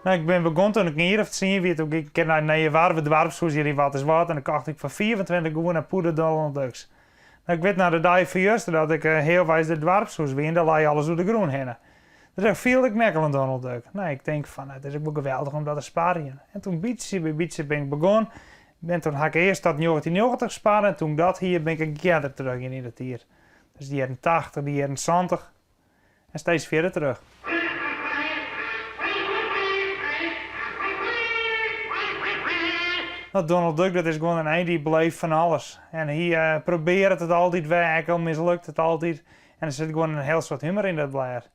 No, ik bin begûn toen ik in jier of tsien wie. Toen gie ik nei Nije Warf, it doarpshûs hjir yn Walterswâld, en dan kocht ik foar 25 gûne in pûde Donald Ducks. No, ik wit noch de dei fan juster dat ik healweis it doarpshûs wie en dêr lei alles oer de grûn hinne. Dus dêr fielde ik my ek al in Donald Duck. No, ik tink fan, it is ek wol geweldich om dat te sparjen. En toen bytsje by bytsje bin ik begûn. En toen ha ik earst tot 1990 sparre en toen ik dat hie, bin ik ek earder terug gien yn de tiid. Dus de jierren 80, de jierren 70 en steeds fierder terug. No, Donald Duck dat is gewoan in ein dy beleeft fan alles. En hy probearret it altyd wer, ek al mislukt it altyd. En der sit gewoan in hiel soad humor yn dat blêd.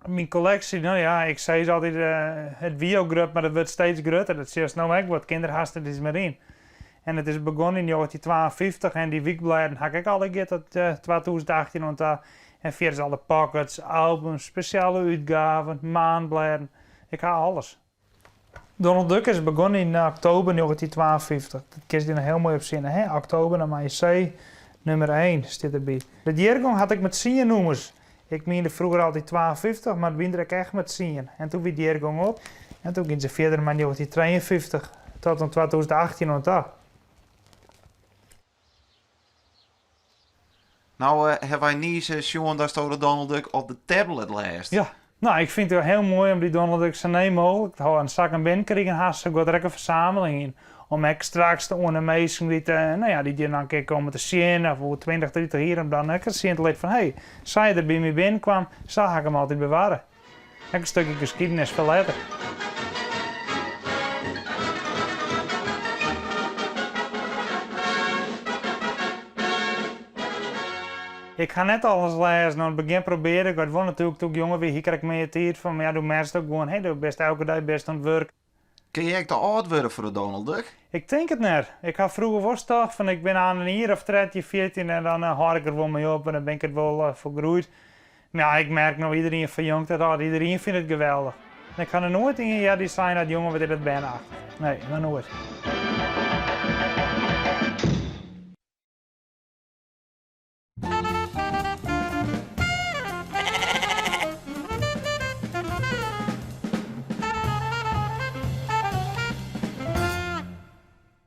Myn kolleksje, no ja, ik sis altyd, it wie al grut, mar it wurdt steeds grutter. Dat sjochst no ek wat, kin der hast net iens mear yn. En it is begûn yn 1952 en dy wykblêden ha ik ek allegear tot 2018 oan ta. En fierders alle pockets, albums, spesjale útgaven, maandblêden. Ik ha alles. Donald Duck is begûn yn oktober 1952. Dat kinst dy noch hiel moai op sinne, hè? Oktober, dan mei je C, nûmer 1 stiet derby. De jiergong hat ek mar tsien nûmers. Ik miende froeger altyd 52, mar it wiene der ek echt mar tsien. En toen wie de jiergong op en toen giene se fierder mei 1953 tot oan 2018 oan ta. No hawwe wy niis sjoen datsto de Donald Duck op de tablet lêst. Ja, no ik fyn it hiel moai om dy Donald Duck sa nei mooglik te hâlden. Sa 'k him binnenkrigen ha, sa giet der ek in fersameling yn. Om ek straks oan de minsken dy't, no ja, dy't hjir dan in kear komme te sjen, of oer 20, 30 jier, om dan ek sjen te litten fan hé, sa er by my binnenkwam, sa ha ik him altyd bewarre. Ek in stikje geschiedenis foar letter. Ik ha net alles lêzen. Oan it begjin probearde ik it wol natuerlik. Toen ik jonger wie, hie ik der ek mear tiid foar. Mar ja, doe merkst ek gewoan, hé, do bist elke dei bist oan it wurk. Kin je ek te âld wurde foar de Donald Duck? Ik tink it net. Ik ha froeger wol tocht fan ik bin aan in jier of 13, 14 en dan hâld ik der wol mei op en dan bin ik it wol folgroeid. Mar ja, ik merk no iderien fan jong tot âld, iderien fynt it geweldich. En ik ha noch noait ien heard dy't sein hat, jonge wat is dat berneachtich. Nee, noch noait.